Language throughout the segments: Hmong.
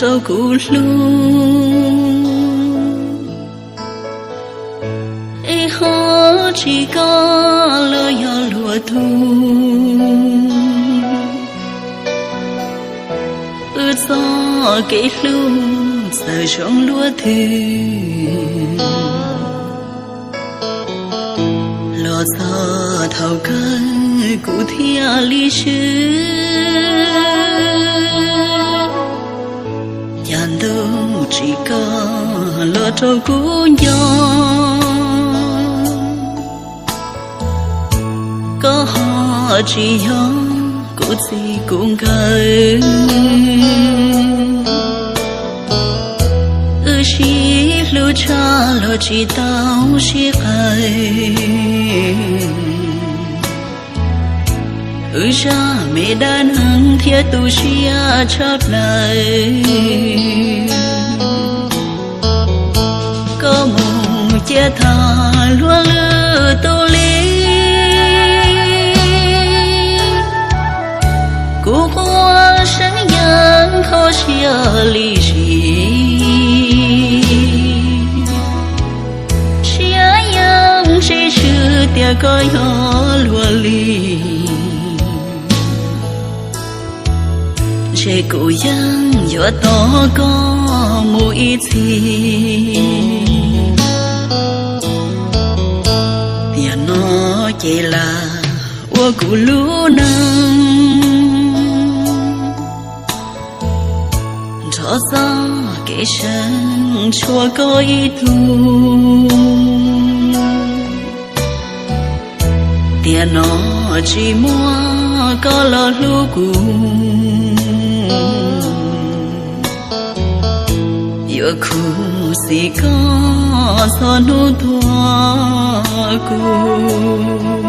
rau kuv hlub, es ho tsis koj los yog luag tug. Wb txoj kev hlub txawm zoo luaj twg los txog thaum kawg kuv thiaj li swb. Cas ntuj tsim koj los rau kuv nco, koj ho tsis yog kuv txij kuv nkawm. Wb sib hlub tshaj los tsis tau sib qawm. Wb zaj me dab neeg thiab tu siab tshaj plaws. Koj mus cia thaj luag lwm tus li, kuv quaj seeb yeej kho siab li sim. Siab yeej sib swb tias koj yog luag li. Ntshe kuv yeej yuav tos koj mus ib txhis. Tiam no ces lam ua kuv lub neej, nrog txoj kev seev tshuav koj ib tug. Tiam no tsis muaj koj los hlub kuv, yuav khuv xim koj txog hnub tuag kuv.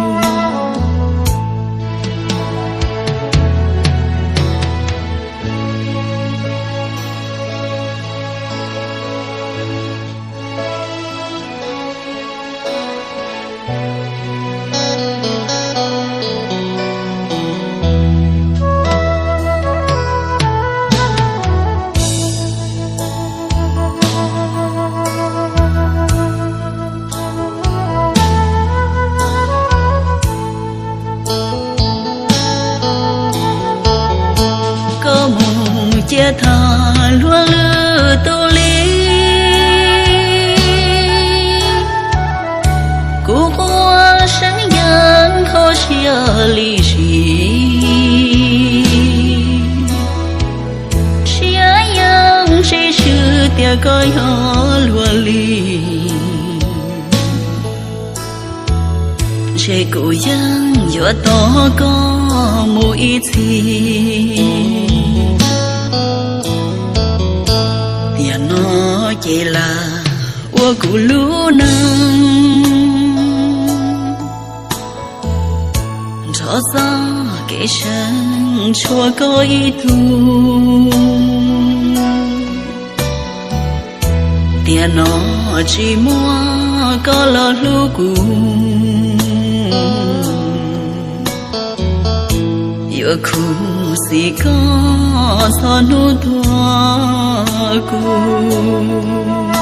Koj mus cia thaj luag lwm tus li, kuv quaj seeb yeej kho siab li sim. Siab yeej sib swb tias koj yog luag li. Ntshe kuv yeej yuav tos koj mus ib txhis. Tiam no ces lam ua kuv lub neej, nrog txoj kev seev tshuav koj ib tug. Tiam no tsis muaj koj los hlub kuv, yuav khuv xim koj txog hnub tuag kuv.